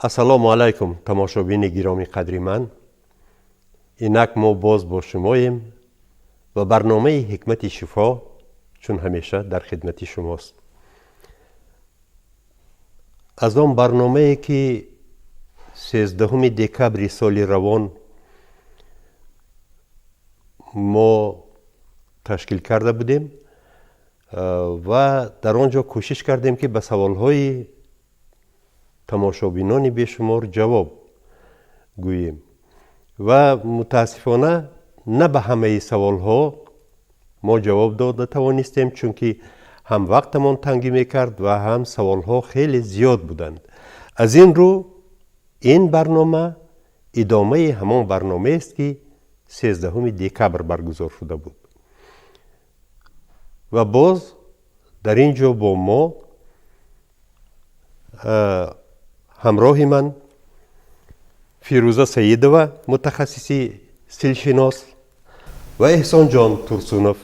Ассалому алайкум, тамошобини гиромӣ қадри ман. Инак мо боз бо шумоем ва барномаи ҳикмати шифо чун ҳамеша дар хидмати шумост. Аз он барномае ки 13 декабри соли равон мо ташкил карда будем ва дар он ҷо кӯшиш кардем, ки ба саволҳои тамошобинони бешумор ҷавоб гӯем ва мутаассифона на ба ҳамаи саволҳо мо ҷавоб дода тавонистем, чунки ҳам вақтамон тангӣ мекард ва ҳам саволҳо хеле зиёд буданд. Аз ин рӯ ин барнома идомаи ҳамон барномаест, ки 13 декабр баргузор шуда буд. Ва боз дар ин ҷо бо мо ҳамроҳи ман Фирӯза Саидова, мутахассиси силшинос, ва Эҳсонҷон Турсунов,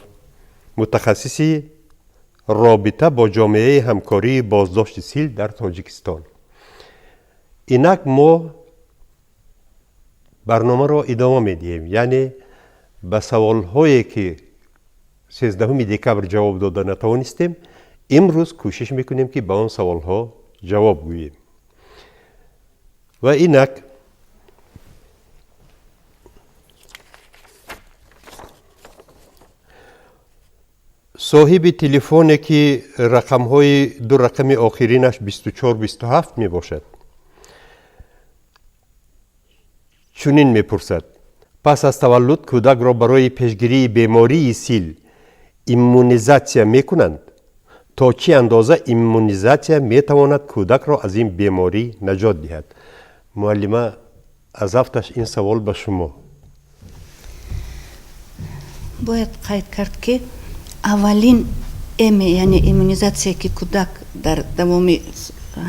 мутахассиси робита бо ҷомеаи ҳамкории боздошти сил дар Тоҷикистон. Инак мо барномаро идома медиҳем, яъне ба саволҳое, ки 13 декабр ҷавоб дода натавонистем, имрӯз кӯшиш мекунем, ки ба он саволҳо ҷавоб гӯем. Ва инак соҳиби телефоне, ки рақамҳои ду рақами охиринаш 2427 мебошад, чунин мепурсад: пас аз таваллуд кӯдакро барои пешгирии бемории сил иммунизатсия мекунанд? То чӣ андоза иммунизатсия метавонад кӯдакро аз ин беморӣ наҷот диҳад? Муаллима, аз афташ ин савол ба шумо. Бояд қайд кард, ки аввалин эме, яъне иммунизатсия, ки кӯдак дар давоми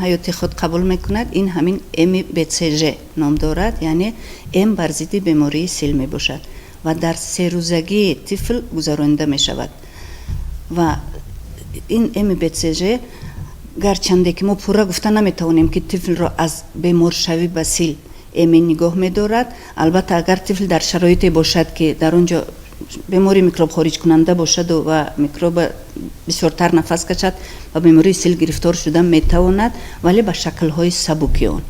ҳаёти худ қабул мекунад, ин ҳамин эми БЦЖ ном дорад, яъне эм бар зидди бемории сил мебошад ва дар 3 рӯзагии тифл гузаронида мешавад. Ва ин эми БЦЖ, гарчанде ки мо пурра гуфта наметавонем, ки тифлро аз беморшавӣ ба сил эмин нигоҳ медорад. Албатта, агар тифл дар шароите бошад, ки дар он ҷо бемори микроб хориҷкунанда бошаду ва микроба бисёртар нафас кашад, ба бемории сил гирифтор шуда метавонад, вале ба шаклҳои сабуки он,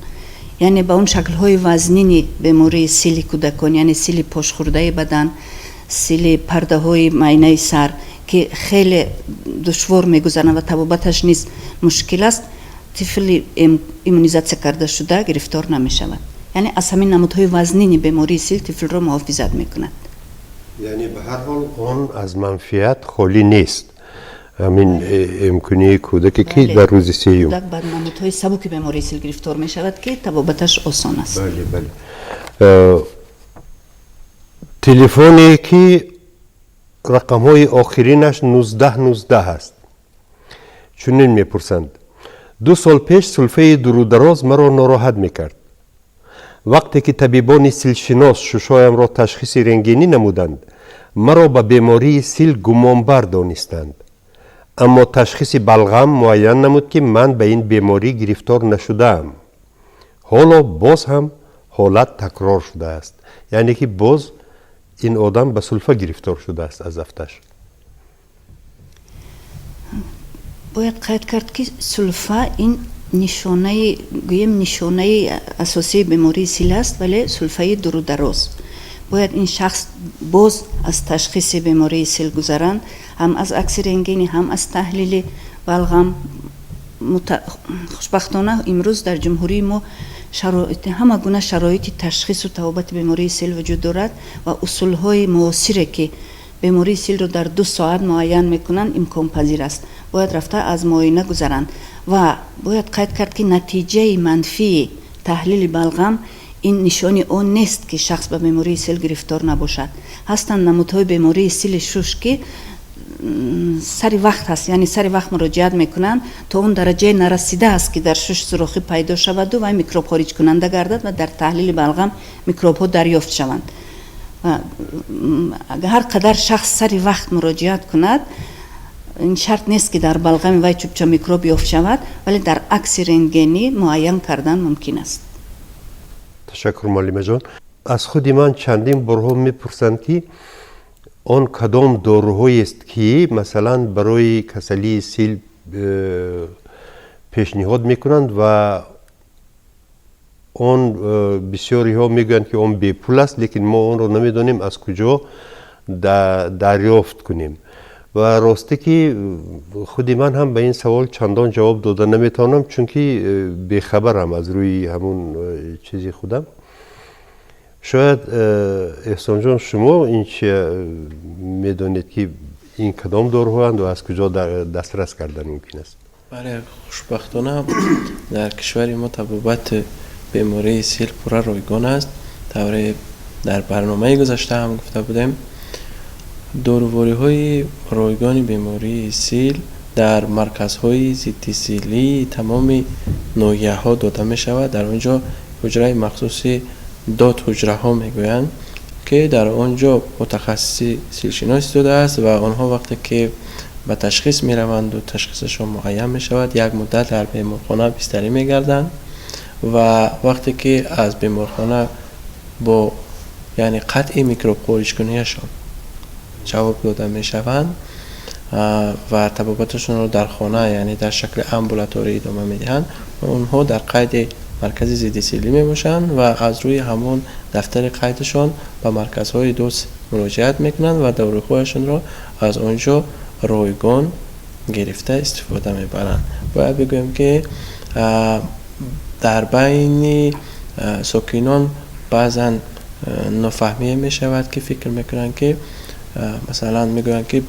яъне ба он шаклҳои вазнини бемории сили кӯдакон, яъне сили пошхӯрдаи бадан, сили пардаҳои майнаи сар, ки хеле душвор мегузаранд ва табобаташ низ мушкил аст, тифли иммунизатсия карда шуда гирифтор намешавад. Яъне аз ҳамин намудҳои вазнини бемории сил тифлро муҳофизат мекунад. Яъне ба ҳар ҳол он аз манфиат холӣ нест, ҳамин имконии кӯдаке, ки дар рӯзи сеюм кӯдак ба намудҳои сабуки бемории сил гирифтор мешавад, ки табобаташ осон аст. Бале. Телефоне, ки рақамҳои охиринаш 1919 аст, чунин мепурсанд: 2 сол пеш сулфаи дурудароз маро нороҳат мекард. Вақте ки табибони силшинос шушоямро ташхиси рентгенӣ намуданд, маро ба бемории сил гумонбар донистанд, аммо ташхиси балғам муайян намуд, ки ман ба ин беморӣ гирифтор нашудаам. Ҳоло боз ҳам ҳолат такрор шудааст. Яъне ки боз ин одам ба сулфа гирифтор шудааст аз афташ. Бояд қайд кард, ки сулфа ин нишонаи, гӯем, нишонаи асосии бемории сил аст, вале сулфаи дурудароз. Бояд ин шахс боз аз ташхиси бемории сил гузаранд, ҳам аз акси рентгенӣ, ҳам аз таҳлили балғам. Хушбахтона, имрӯз дар ҷумҳурии мо ҳама гуна шароити ташхису табобати бемории сил вуҷуд дорад ва усулҳои муосире, ки бемории силро дар 2 соат муайян мекунанд, имконпазир аст. Бояд рафта аз муоина гузаранд. Ва бояд қайд кард, ки натиҷаи манфии таҳлили балғам ин нишони он нест, ки шахс ба бемории сил гирифтор набошад. Ҳастанд намудҳои бемории сили шуш, ки сари вақт ҳаст, яъне сари вақт муроҷиат мекунанд, то он дараҷае нарасидааст, ки дар шуш сурохӣ пайдо шаваду вай микроб хориҷкунанда гардад ва дар таҳлили балғам микробҳо дарёфт шаванд. Ҳар қадар шахс сари вақт муроҷиат кунад, ин шарт нест, ки дар балғами вай чӯбча микроб ёфт шавад, вале дар акси рентгенӣ муайян кардан мумкин аст. Ташаккур, муаллимаҷон. Аз худи ман чандин борҳо мепурсанд, ки он кадом доруҳоест, ки масалан барои касалии сил пешниҳод мекунанд, ва он бисёриҳо мегӯянд, ки он бепул аст, лекин мо онро намедонем, аз куҷо дарёфт кунем. Ва ростӣ ки худи ман ҳам ба ин савол чандон ҷавоб дода наметавонам, чунки бехабарам аз рӯи ҳамун чизи худам. Шояд, Эҳсонҷон, шумо ин чи медонед, ки ин кадом доруҳоанд ва аз куҷо дастрас кардан мумкин аст? Бале, хушбахтона дар кишвари мо табобати бемории сил пурра ройгон аст. Тавре дар барномаи гузашта ҳам гуфта будем, дорувориҳои ройгони бемории сил дар марказҳои зиддисилии тамоми ноҳияҳо дода мешавад. Дар он ҷо ҳуҷраи махсуси дот ҳуҷраҳо мегӯянд, ки дар он ҷо мутахассиси силшинос истодааст, ва онҳо вақте ки ба ташхис мераванду ташхисашон муайян мешавад, як муддат дар беморхона бистарӣ мегарданд, ва вақте ки аз беморхона бо, яъне, қатъи микробхориҷкунияшон ҷавоб дода мешаванд ва табобаташонро дар хона, яъне дар шакли амбулаторӣ идома медиҳанд, онҳо дар қайди маркази зиддисилӣ мебошанд ва аз рӯи ҳамон дафтари қайдашон ба марказҳои ДОС муроҷиат мекунанд ва доруҳояшонро аз он ҷо ройгон гирифта истифода мебаранд. Бояд бигӯем, ки дар байни сокинон баъзан нофаҳмие мешавад, ки фикр мекунанд, ки масалан мегӯянд, ки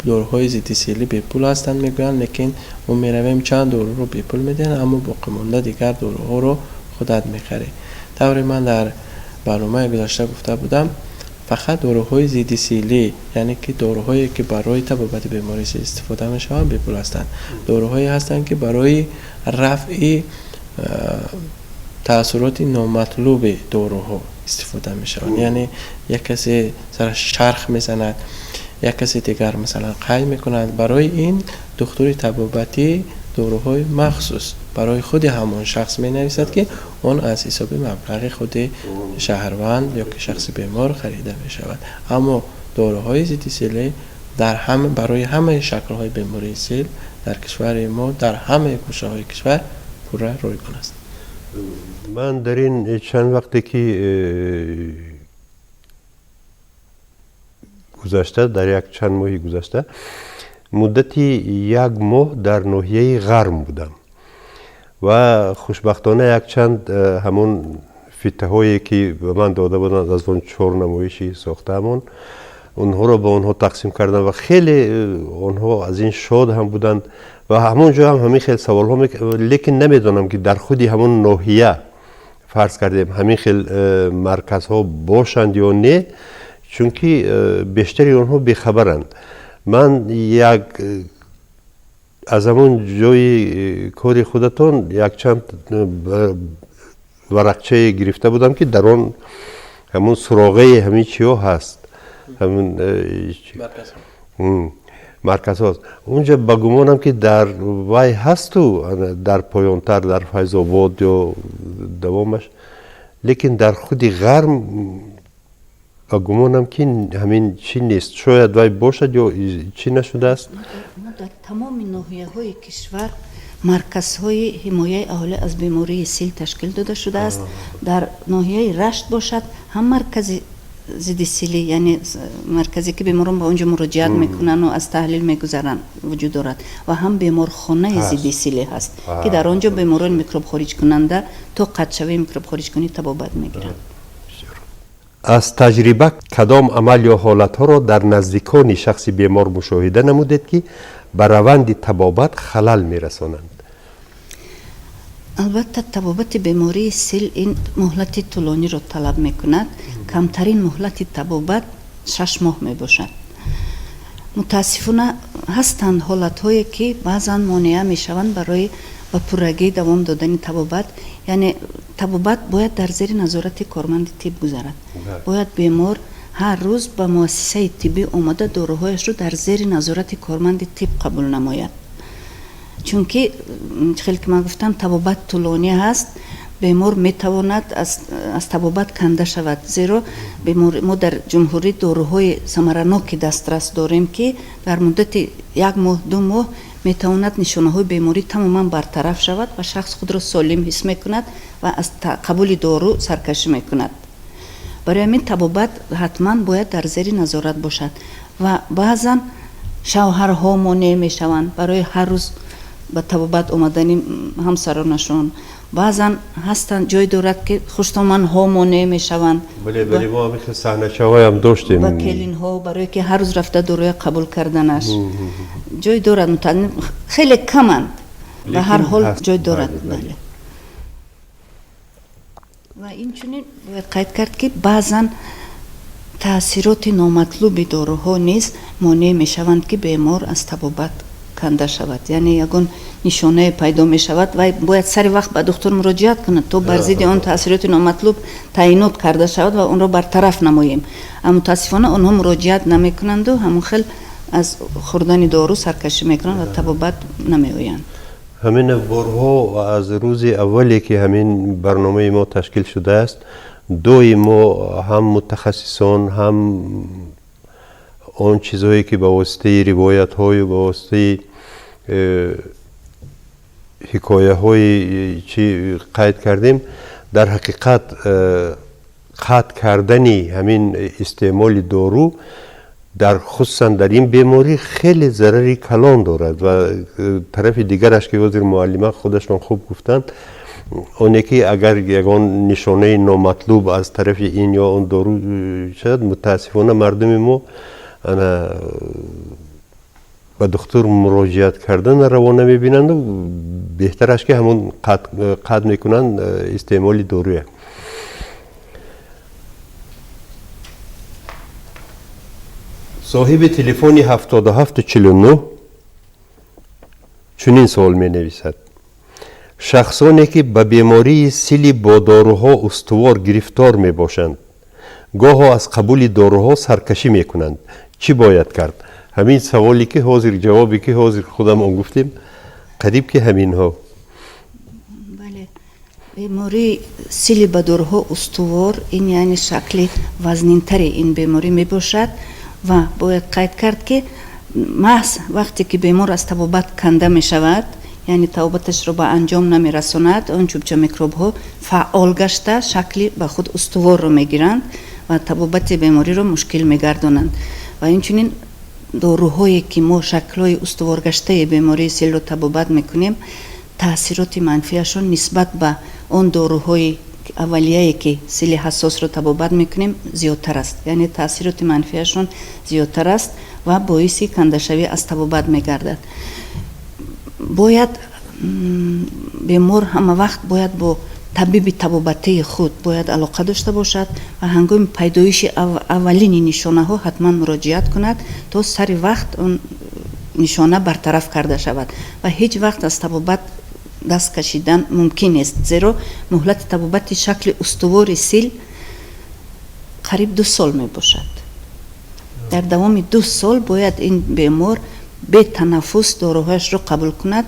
доруҳои зиддисилӣ бепул ҳастанд, мегӯянд, лекин мо меравем, чанд доруро бепул медиҳанд, аммо боқимонда дигар доруҳоро худат мехарӣ. Тавре ман дар барномаи гузашта гуфта будам, фақат доруҳои зиддисилӣ, яъне ки доруҳое, ки барои табобати бемории сил истифода мешаванд, бепул ҳастанд. Доруҳое ҳастанд, ки барои рафъи таъсуроти номатлуби доруҳо истифода мешаванд, яъне як касе сараш чарх мезанад, як касе дигар масалан қай мекунад, барои ин духтури табобатӣ доруҳои махсус барои худи ҳамон шахс менависад, ки он аз ҳисоби маблағи худи шаҳрванд ё ки шахси бемор харида мешавад. Аммо доруҳои зидди силӣ дар ҳама, барои ҳамаи шаклҳои бемории сил дар кишвари мо, дар ҳамаи гӯшаҳои кишвар пурра ройгон аст. Ман дар ин чанд вақте ки гузашта, дар як чанд моҳи гузашта, муддати як моҳ дар ноҳияи Ғарм будам ва хушбахтона якчанд ҳамон фитаҳое, ки ба ман дода буданд аз он чор намоиши сохтаамон, онҳоро ба онҳо тақсим кардам ва хеле онҳо аз ин шод ҳам буданд ва ҳамон ҷо ҳам ҳамин хел саволҳо. Лекин намедонам, ки дар худи ҳамон ноҳия, фарз кардем, ҳамин хел марказҳо бошанд ё не, чунки бештари онҳо бехабаранд. Ман як аз ҳамон ҷои кори худатон якчанд варақчае гирифта будам, ки дар он ҳамон суроғаи ҳамин чиҳо ҳаст, ҳамин марказҳо. Унҷа ба гумонам, ки дар вай ҳасту дар поёнтар, дар Файзобод ё давомаш, лекин дар худи Ғарм ба гумонам, ки ҳамин чӣ нест. Шояд вай бошад ё чӣ нашудааст. Мо дар тамоми ноҳияҳои кишвар марказҳои ҳимояи аҳолӣ аз бемории сил ташкил дода шудааст. Дар ноҳияи Рашт бошад, ҳам маркази зидди силӣ, яъне марказе, ки беморон ба он ҷо муроҷиат мекунанду аз таҳлил мегузаранд, вуҷуд дорад ва ҳам беморхонаи зидди силӣ ҳаст, ки дар он ҷо беморони микробхориҷкунанда то қатъшавии микробхориҷкунӣ табобат мегиранд. Аз таҷриба кадом амал ё ҳолатҳоро дар наздикони шахси бемор мушоҳида намудед, ки ба раванди табобат халал мерасонанд? Албатта, табобати бемории сил ин муҳлати тӯлониро талаб мекунад. Камтарин муҳлати табобат 6 моҳ мебошад. Мутаассифона, ҳастанд ҳолатҳое, ки баъзан монеа мешаванд барои ба пуррагӣ давом додани табобат. Яъне табобат бояд дар зери назорати корманди тиб гузарад. Бояд бемор ҳар рӯз ба муассисаи тиббӣ омада, доруҳояшро дар зери назорати корманди тиб қабул намояд, чунки хеле ки ман гуфтам, табобат тӯлонӣ ҳаст. Бемор метавонад аз табобат канда шавад, зеро мо дар ҷумҳурӣ доруҳои самараноки дастрас дорем, ки дар муддати як моҳ, 2 моҳ метавонад нишонаҳои беморӣ тамоман бартараф шавад ва шахс худро солим ҳис мекунад ва аз қабули дору саркашӣ мекунад. Барои ҳамин табобат ҳатман бояд дар зери назорат бошад. Ва баъзан шавҳарҳо монеъ мешаванд барои ҳар рӯз ба табобат омадани ҳамсаронашон. Баъзан ҳастанд, ҷой дорад, ки хуштоманҳо монеъ мешаванд. Бале, бале, мо ҳамин хел саҳначаҳоям доштем. Ба келинҳо, барое ки ҳар рӯз рафта доруя қабул карданаш. Ҷой дорад, хеле каманд, ба ҳар ҳол ҷой дорад. Бале, ва инчунин бояд қайд кард, ки баъзан таъсироти номатлуби доруҳо низ монеъ мешаванд, ки бемор аз табобат канда шавад. Яъне ягон нишонае пайдо мешавад ва бояд сари вақт ба духтур муроҷиат кунад, то бар зидди он таъсироти номатлуб таъинот карда шавад ва онро бартараф намоем. Аммо мутаассифона онҳо муроҷиат намекунанду ҳамон хел аз хӯрдани дору саркашӣ мекунанд ва табобат намеоянд. Ҳамин борҳо аз рӯзи аввале, ки ҳамин барномаи мо ташкил шудааст, доим мо ҳам мутахассисон, ҳам он чизҳое, ки ба воситаи ривоятҳою ба воситаи ҳикояҳои чӣ қайд кардем, дар ҳақиқат қатъ кардани ҳамин истеъмоли дору дар хусусан дар ин беморӣ хеле зарари калон дорад. Ва тарафи дигараш, ки ҳозир муаллима худашон хуб гуфтанд, оне ки агар ягон нишонаи номатлуб аз тарафи ин ё он дору шавад, мутаассифона мардуми мо ана ба духтур муроҷиат кардан раво намебинанду беҳтараш ки ҳамон қатъ мекунанд истеъмоли доруя. Соҳиби телефони 7749 чунин суол менависад: шахсоне, ки ба бемории сили бо доруҳо устувор гирифтор мебошанд, гоҳо аз қабули доруҳо саркашӣ мекунанд. Чӣ бояд кард? Ҳамин саволе, ки ҳозир ҷавобе, ки ҳозир худамон гуфтем, қариб ки ҳаминҳо. Бале, бемории сили ба доруҳо устувор ин яъне шакли вазнинтари ин беморӣ мебошад. Ва бояд қайд кард, ки маҳз вақте ки бемор аз табобат канда мешавад, яъне табобаташро ба анҷом намерасонад, он чӯбча микробҳо фаъол гашта, шакли ба худ устуворро мегиранд ва табобати бемориро мушкил мегардонанд. Ва инчунин доруҳое, ки мо шаклҳои устуворгаштаи бемории силро табобат мекунем, таъсироти манфиашон нисбат ба он доруҳои аввалияе, ки сили ҳассосро табобат мекунем, зиёдтар аст. Яъне таъсироти манфиашон зиёдтар аст ва боиси кандашавӣ аз табобат мегардад. Бояд бемор ҳама вақт бояд бо табиби табобатии худ бояд алоқа дошта бошад ва ҳангоми пайдоиши аввалини нишонаҳо ҳатман муроҷиат кунад, то сари вақт он нишона бартараф карда шавад. Ва ҳеҷ вақт аз табобат даст кашидан мумкин нест, зеро муҳлати табобати шакли устувори сил қариб 2 сол мебошад. Дар давоми 2 сол бояд ин бемор бетанаффус доруҳояшро қабул кунад.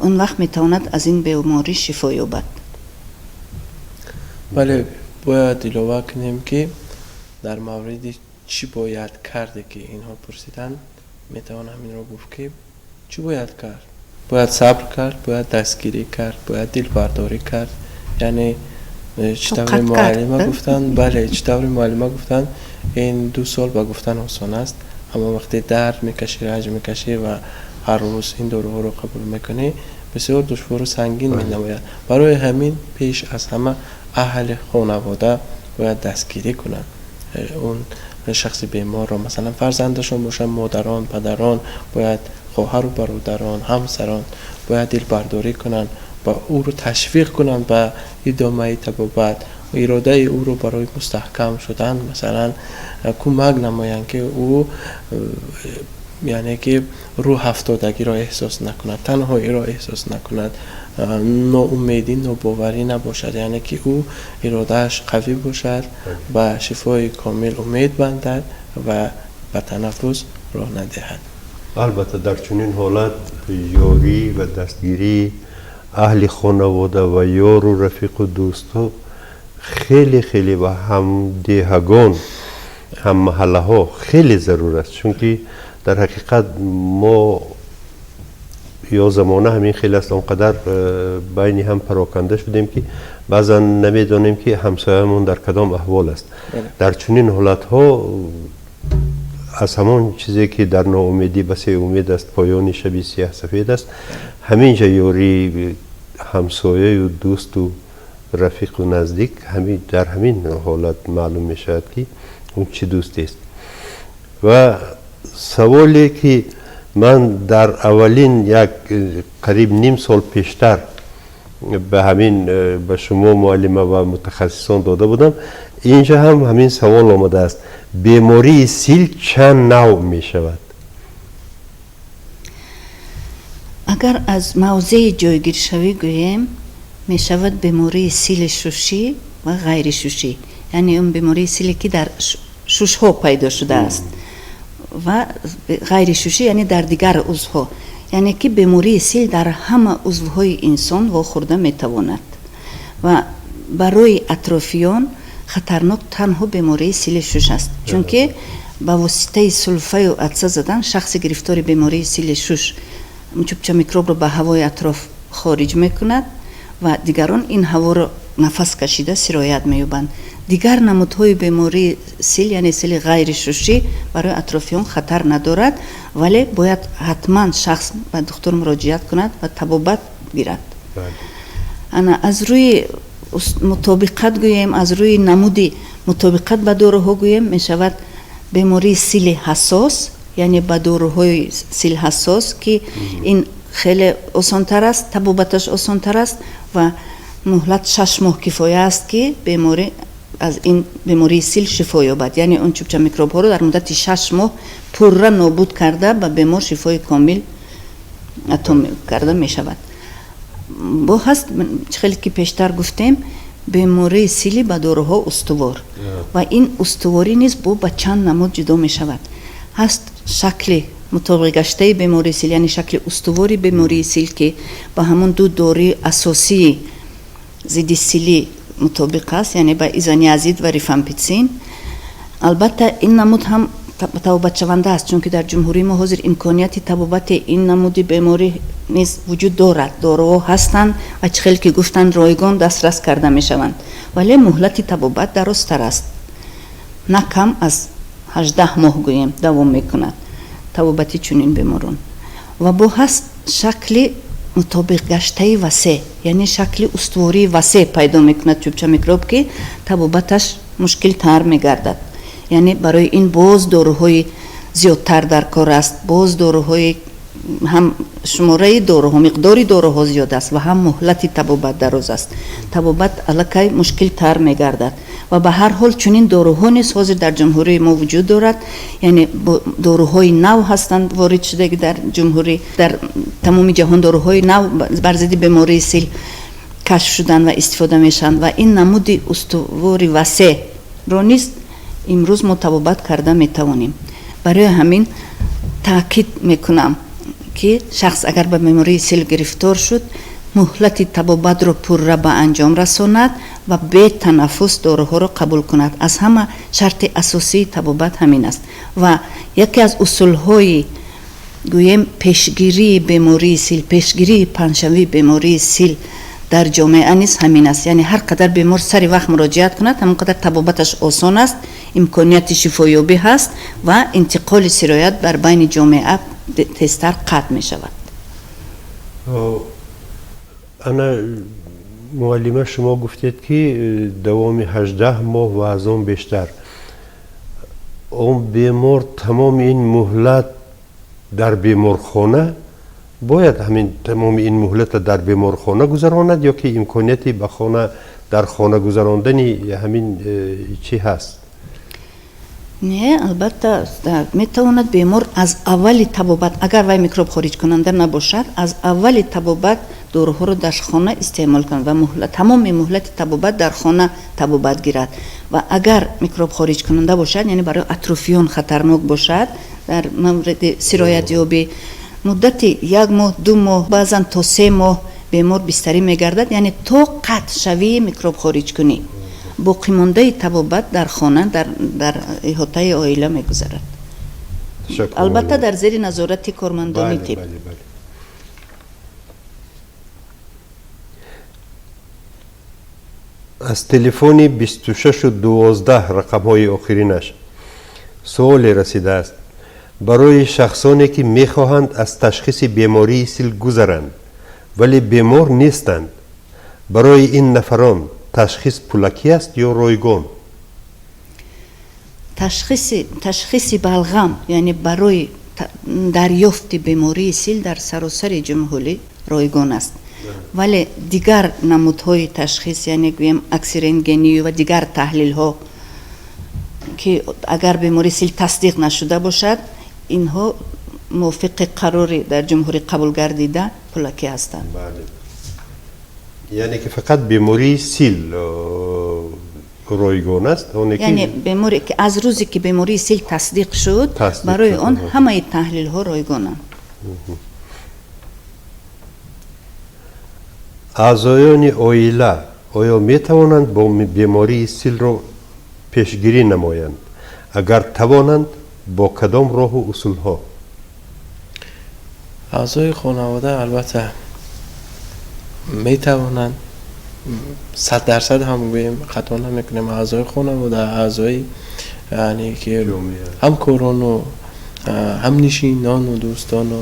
Он вақт метавонад аз ин беморӣ шифо ёбад. Бале, бояд илова кунем, ки дар мавриди чӣ бояд карде, ки инҳо пурсиданд, метавон ҳаминро гуфт, ки чӣ бояд кард: бояд сабр кард, бояд дастгирӣ кард, бояд дилбардорӣ кард. Яъне чӣ тавре муаллима гуфтанд, бале, чӣ тавре муаллима гуфтанд, ин 2 сол ба гуфтан осон аст, аммо вақте дард мекашӣ, ранҷ мекашӣ ва ҳар рӯз ин доруҳоро қабул мекунӣ, бисёр душвору сангин менамояд. Барои ҳамин пеш аз ҳама аҳли хонавода бояд дастгирӣ кунанд он шахси беморро. Масалан, фарзандашон бошанд, модарон, падарон, бояд хоҳару бародарон, ҳамсарон бояд дилбардорӣ кунанд ва ӯро ташвиқ кунанд ба идомаи табобат, иродаи ӯро барои мустаҳкам шудан, масалан, кӯмак намоянд, ки ӯ яъне ки рӯҳафтодагиро эҳсос накунад, танҳоиро эҳсос накунад, ноумедӣ, нобоварӣ набошад, яъне ки ӯ иродааш қавӣ бошад, ба шифои комил умед бандад ва ба танаффус роҳ надиҳад. Албатта, дар чунин ҳолат ёрӣ ва дастгирии аҳли хонавода ва ёру рафиқу дӯстҳо хеле хеле ва ҳамдеҳагон, ҳаммаҳаллаҳо хеле зарур аст, чунки дар ҳақиқат мо ё замона ҳамин хел аст, он қадар байни ҳам пароканда шудем, ки баъзан намедонем, ки ҳамсоямон дар кадом аҳвол аст. Дар чунин ҳолатҳо аз ҳамон чизе, ки дар ноумедӣ басе умед аст, поёни шаби сиёҳ сафед аст, ҳамин ҷа ёрии ҳамсояю дӯсту рафиқу наздик дар ҳамин ҳолат маълум мешавад, ки он чӣ дӯстест. Ва саволе, ки ман дар аввалин як қариб ним сол пештар ба ҳамин ба шумо, муаллима, ва мутахассисон дода будам, инҷа ҳам ҳамин савол омадааст: бемории сил чанд навъ мешавад? Агар аз мавзеи ҷойгиршавӣ гӯем, мешавад бемории сили шушӣ ва ғайришушӣ, яъне он бемории силе, ки дар шушҳо пайдо шудааст, ва ғайришушӣ, яъне дар дигар узвҳо. Яъне ки бемории сил дар ҳама узвҳои инсон вохӯрда метавонад ва барои атрофиён хатарнок танҳо бемории сили шуш аст, чунки ба воситаи сулфаю атса задан шахси гирифтори бемории сили шуш чӯбча микробро ба ҳавои атроф хориҷ мекунад ва дигарон ин ҳаворо нафас кашида сироят меёбанд. Дигар намудҳои бемории сил, яъне сили ғайришушӣ, барои атрофиён хатар надорад, вале бояд ҳатман шахс ба духтур муроҷиат кунад ва табобат гирад. Ана, аз рӯи мутобиқат гӯем, аз рӯи намуди мутобиқат ба доруҳо гӯем, мешавад бемории сили ҳассос, яъне ба доруҳои сил ҳассос, ки ин хеле осонтар аст, табобаташ осонтар аст ва муҳлат 6 моҳ кифоя аст, ки беморӣ аз ин бемории сил шифо ёбад, яъне он чӯбча микробҳоро дар муддати 6 моҳ пурра нобуд карда, ба бемор шифои комил ато карда мешавад. Бо ҳаст, чӣ хеле ки пештар гуфтем, бемории сили ба доруҳо устувор ва ин устуворӣ низ бо ба чанд намуд ҷудо мешавад. Ҳаст шакли мутобиқгаштаи бемории сил, яъне шакли устувори бемории сил, ки ба ҳамон ду дории асосии зидди силӣ мутобиқ аст, яъне ба изониазид ва рифампитсин. Албатта, ин намуд ҳам табобатшаванда аст, чунки дар ҷумҳурии мо ҳозир имконияти табобати ин намуди беморӣ низ вуҷуд дорад, доруҳо ҳастанд ва, чӣ хеле ки гуфтанд, ройгон дастрас карда мешаванд, вале муҳлати табобат дарозтар аст, на кам аз 18 моҳ гӯем давом мекунад табобати чунин беморон. Ва бо ҳаст шакли мутобиқгаштаи васеъ, яъне шакли устувории васеъ пайдо мекунад чӯбча микроб, ки табобаташ мушкилтар мегардад, яъне барои ин боз доруҳои зиёдтар дар кор аст, боз доруҳои ҳам шумораи доруҳо, миқдори доруҳо зиёд аст ва ҳам муҳлати табобат дароз аст, табобат аллакай мушкилтар мегардад. Ва ба ҳар ҳол чунин доруҳо низ ҳозир дар ҷумҳурии мо вуҷуд дорад, яъне доруҳои нав ҳастанд ворид шудаги дар ҷумҳурӣ. Дар тамоми ҷаҳон доруҳои нав бар зидди бемории сил кашф шуданд ва истифода мешаванд ва ин намуди устувори васеъро низ имрӯз мо табобат карда метавонем. Барои ҳамин таъкид мекунам, ки шахс агар ба бемории сил гирифтор шуд, муҳлати табобатро пурра ба анҷом расонад ва бетанаффус доруҳоро қабул кунад. Аз ҳама шарти асосии табобат ҳамин аст. Ва яке аз усулҳои, гӯем, пешгирии бемории сил, пешгирии паҳншавии бемории сил дар ҷомеа низ ҳамин аст, яъне ҳар қадар бемор сари вақт муроҷиат кунад, ҳамон қадар табобаташ осон аст, имконияти шифоёбӣ ҳаст ва интиқоли сироят бар байни ҷомеа тезтар қатъ мешавад. Ана, муаллима, шумо гуфтед, ки давоми 18 моҳ ва аз он бештар он бемор тамоми ин муҳлат дар беморхона бояд, ҳамин тамоми ин муҳлата дар беморхона гузаронад ё ки имконияти ба хона, дар хона гузарондани ҳамин чӣ ҳаст? Не, албатта, метавонад бемор аз аввали табобат, агар вай микроб хориҷкунанда набошад, аз аввали табобат доруҳоро дар хона истеъмол кунад ва тамоми муҳлати табобат дар хона табобат гирад. Ва агар микроб хориҷкунанда бошад, яъне барои атрофиён хатарнок бошад, дар мавриди сироятёбӣ муддати як моҳ, 2 моҳ, баъзан то 3 моҳ. Бемор бистарӣ мегардад, яъне то қатъшавии микробхориҷкунӣ. Боқимондаи табобат дар хона, дар иҳотаи оила мегузарад, албатта дар зери назорати кормандони тиб. Аз телефони 26-12 рақамҳои охиринаш суоле расидааст: барои шахсоне ки мехоҳанд аз ташхиси бемории сил гузаранд, вале бемор нестанд, барои ин нафарон ташхис пулакӣ аст ё ройгон? Ташхиси балғам, яъне барои дарёфти бемории сил дар саросари ҷумҳурӣ ройгон аст, вале дигар намудҳои ташхис, яъне гӯем акси рентгению ва дигар таҳлилҳо, ки агар бемории сил тасдиқ нашуда бошад, инҳо мувофиқи қарори дар ҷумҳурӣ қабул гардида пулакӣ ҳастанд. Яъне ки фақат бемории сил ройгон аст? Яъне беморе ки аз рӯзе ки бемории сил тасдиқ шуд, барои он ҳамаи таҳлилҳо ройгонанд. Аъзоёни оила оё метавонанд бо бемории силро пешгирӣ намоянд? Агар тавонанд, бо кадом роҳу усулҳо? Аъзои хонавода албатта метавонанд, 100% ҳам гӯем хато намекунем. Аъзои хонавода, аъзои яъне ки ҳамкорону ҳамнишинону дӯстону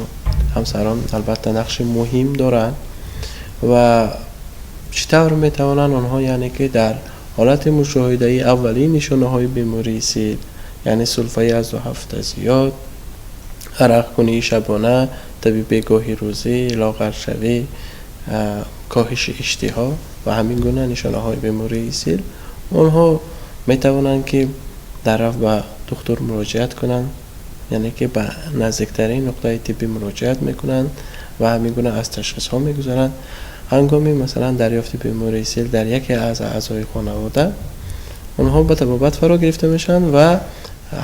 ҳамсарон албатта нақши муҳим доранд. Ва чӣ тавр метавонанд онҳо, яъне ки дар ҳолати мушоҳидаи аввалин нишонаҳои бемории сил, яъне сулфаи аз 2 ҳафта зиёд, арақкунии шабона, таби бегоҳи рӯзӣ, лоғаршавӣ, коҳиши иштиҳо ва ҳамин гуна нишонаҳои бемории сил, онҳо метавонанд ки даррафт ба духтур муроҷиат кунанд, яъне ки ба наздиктарин нуқтаи тиббӣ муроҷиат мекунанд ва ҳамин гуна аз ташхисҳо мегузаранд. Ҳангоми масалан дарёфти бемории сил дар яке аз аъзои хонавода, онҳо ба табобат фаро гирифта мешаванд ва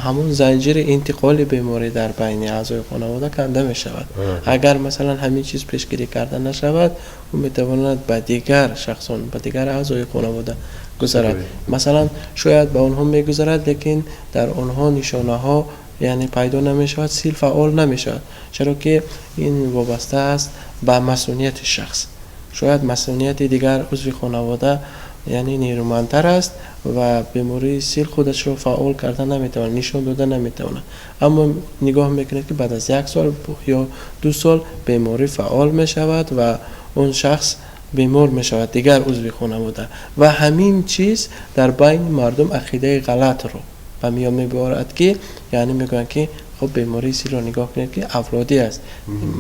ҳамон занҷири интиқоли беморӣ дар байни аъзои хонавода канда мешавад. Агар масалан ҳамин чиз пешгирӣ карда нашавад, ӯ метавонад ба дигар шахсон, ба дигар аъзои хонавода гузарад. Масалан шояд ба онҳо мегузарад, лекин дар онҳо нишонаҳо яъне пайдо намешавад, сил фаъол намешавад, чаро ки ин вобаста аст ба масунияти шахс. Шояд масунияти дигар узви хонавода яъне нерӯмандтар аст ва бемории сил худашро фаъол карда наметавонад, нишон дода наметавонад. Аммо нигоҳ мекунед ки баъд аз 1 сол ё 2 сол беморӣ фаъол мешавад ва он шахс бемор мешавад, дигар узви хонавода. Ва ҳамин чиз дар байни мардум ақидаи ғалатро ба миён мебарад, ки яъне мегӯянд ки хуб бемории силро нигоҳ кунед ки авлодӣ аст.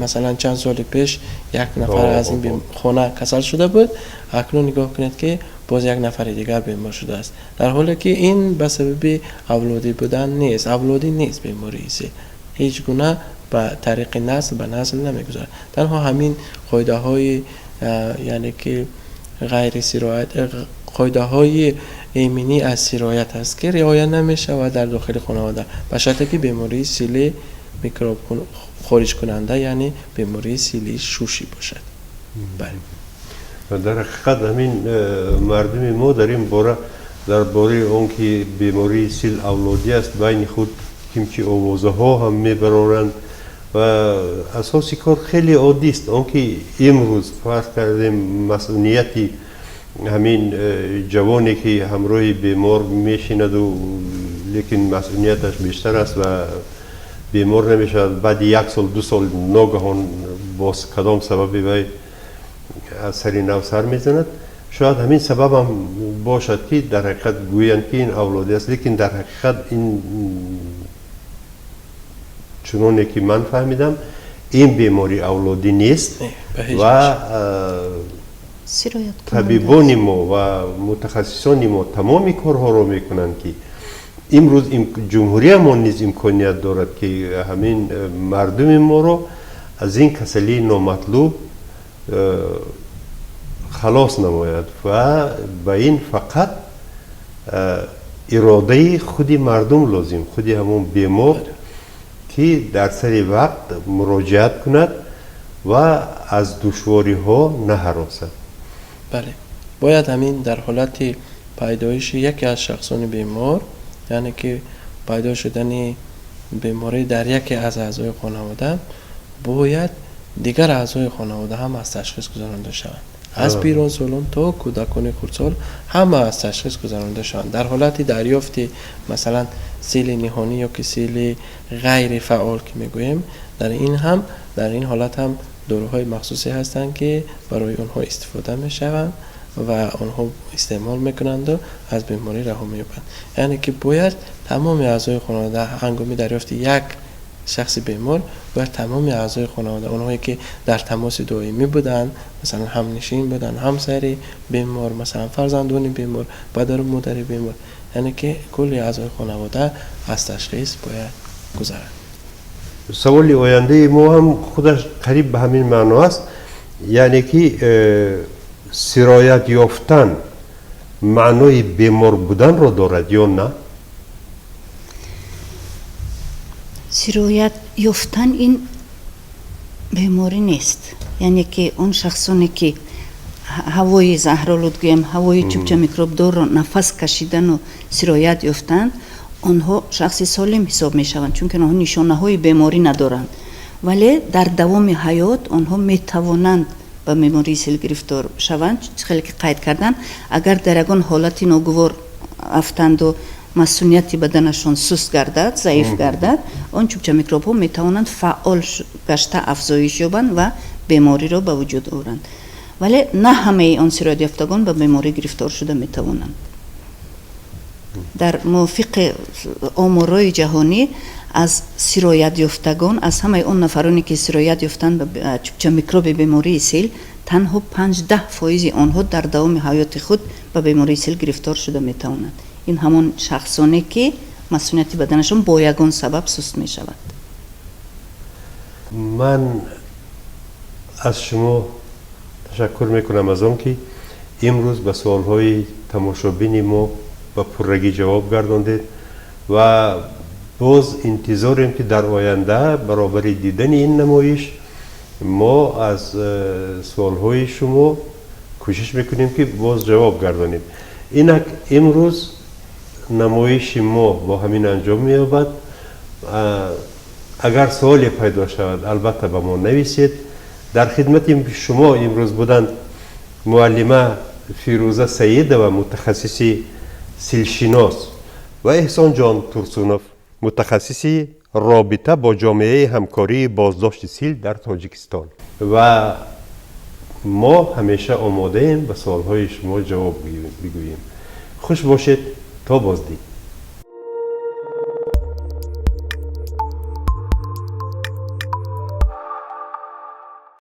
Масалан чанд соли пеш як нафар аз ин хона касал шуда буд, акнун нигоҳ кунед ки боз як нафари дигар бемор шудааст, дар ҳоле ки ин ба сабаби авлодӣ будан нест, авлодӣ нест бемории сил, ҳеҷ гуна ба тариқи насл ба насл намегузарад. Танҳо ҳамин қоидаҳои яъне ки ғайри сироят, қоидаҳои эминӣ аз сироят аст ки риоя намешавад дар дохили хонавода, ба шарте ки бемории сили микроб хориҷкунанда, яъне бемории сили шушӣ бошад. Бале. Дар ҳақиқат ҳамин мардуми мо дар ин бора, дар бораи он ки бемории сил авлодӣ аст, байни худ кимчи овозаҳо ҳам мебароранд ва асоси кор хеле оддист. Он ки имрӯз фарз кардем масунияти ҳамин ҷавоне ки ҳамроҳи бемор мешинаду лекин масъулияташ бештар аст ва бемор намешавад, баъди 1 сол 2 сол ногаҳон боз кадом сабаби вай аз сари нав сар мезанад, шояд ҳамин сабабам бошад ки дар ҳақиқат гӯянд ки ин авлодӣ аст, лекин дар ҳақиқат ин чуноне ки ман фаҳмидам, ин беморӣ авлодӣ нест ва табибони мо ва мутахассисони мо тамоми корҳоро мекунанд ки имрӯз ҷумҳуриямон низ имконият дорад ки ҳамин мардуми моро аз ин касалии номатлуб халос намояд ва ба ин фақат иродаи худи мардум лозим, худи ҳамон бемор ки дар сари вақт муроҷиат кунад Ва аз душвориҳо наҳаросад. Бале, бояд ҳамин дар ҳолати пайдоиши яке аз шахсони бемор, яъне ки пайдо шудани беморӣ дар яке аз аъзои хонавода, бояд дигар аъзои хонавода ҳам аз ташхис гузаронда шаванд. Аз пиронсолон то кӯдакони хурдсол ҳама аз ташхис гузаронда шаванд. Дар ҳолати дарёфти, масалан, сили ниҳонӣ ё ки сили ғайри фаъол ки мегӯем, дар ин ҳолат ҳам доруҳои махсусе ҳастанд, ки барои онҳо истифода мешаванд ва онҳо истеъмол мекунанду аз беморӣ раҳо меёбанд. Яъне ки бояд тамоми аъзои хонавода ҳангоми дарёфти як шахси бемор бояд тамоми аъзои хонавода, онҳое ки дар тамоси доимӣ буданд, масалан, ҳамнишин буданд, ҳамсари бемор, масалан, фарзандони бемор, падару модари бемор, яъне ки кулли аъзои хонавода аз ташхис бояд гузаранд. Саволи ояндаи мо ҳам худаш қариб ба ҳамин маъно аст, яъне ки сироят ёфтан маънои бемор буданро дорад ё на? Сироят ёфтан ин беморӣ нест. Яъне ки он шахсоне ки ҳавои заҳролуд, гӯем, ҳавои чӯбча микробдорро нафас кашидану сироят ёфтанд, онҳо шахси солим ҳисоб мешаванд, чунки онҳо нишонаҳои беморӣ надоранд. Вале дар давоми ҳаёт онҳо метавонанд ба бемории сил гирифтор шаванд. Хеле ки қайд карданд, агар дар ягон ҳолати ногувор афтанду масунияти баданашон суст гардад, заиф гардад, он чӯбча микробҳо метавонанд фаъол гашта афзоиш ёбанд ва бемориро ба вуҷуд оранд. Вале на ҳамаи он сироятёфтагон ба беморӣ гирифтор шуда метавонанд. Дар мувофиқи оморҳои ҷаҳонӣ, аз сироятёфтагон, аз ҳамаи он нафароне ки сироят ёфтанд ба чӯбча микроби бемории сил, танҳо 5-10 фоизи онҳо дар давоми ҳаёти худ ба бемории сил гирифтор шуда метавонанд. Ин ҳамон шахсоне ки масунияти баданашон бо ягон сабаб суст мешавад. Ман аз шумо ташаккур мекунам аз он ки имрӯз ба суолҳои тамошобини мо ба пуррагӣ ҷавоб гардондед ва боз интизорем, ки дар оянда баробари дидани ин намоиш мо аз суолҳои шумо кӯшиш мекунем, ки боз ҷавоб гардонем. Инак, имрӯз намоиши мо бо ҳамин анҷом меёбад. Агар суоле пайдо шавад, албатта, ба мо нависед. Дар хидмати шумо имрӯз буданд муаллима Фирӯза Саидова, мутахассиси силшинос, ва Эҳсонҷон Турсунов, мутахассиси робита бо ҷомеаи ҳамкории боздошти сил дар Тоҷикистон. Ва мо ҳамеша омодаем ба суолҳои шумо ҷавоб бигӯем. Хуш бошед, то боздид.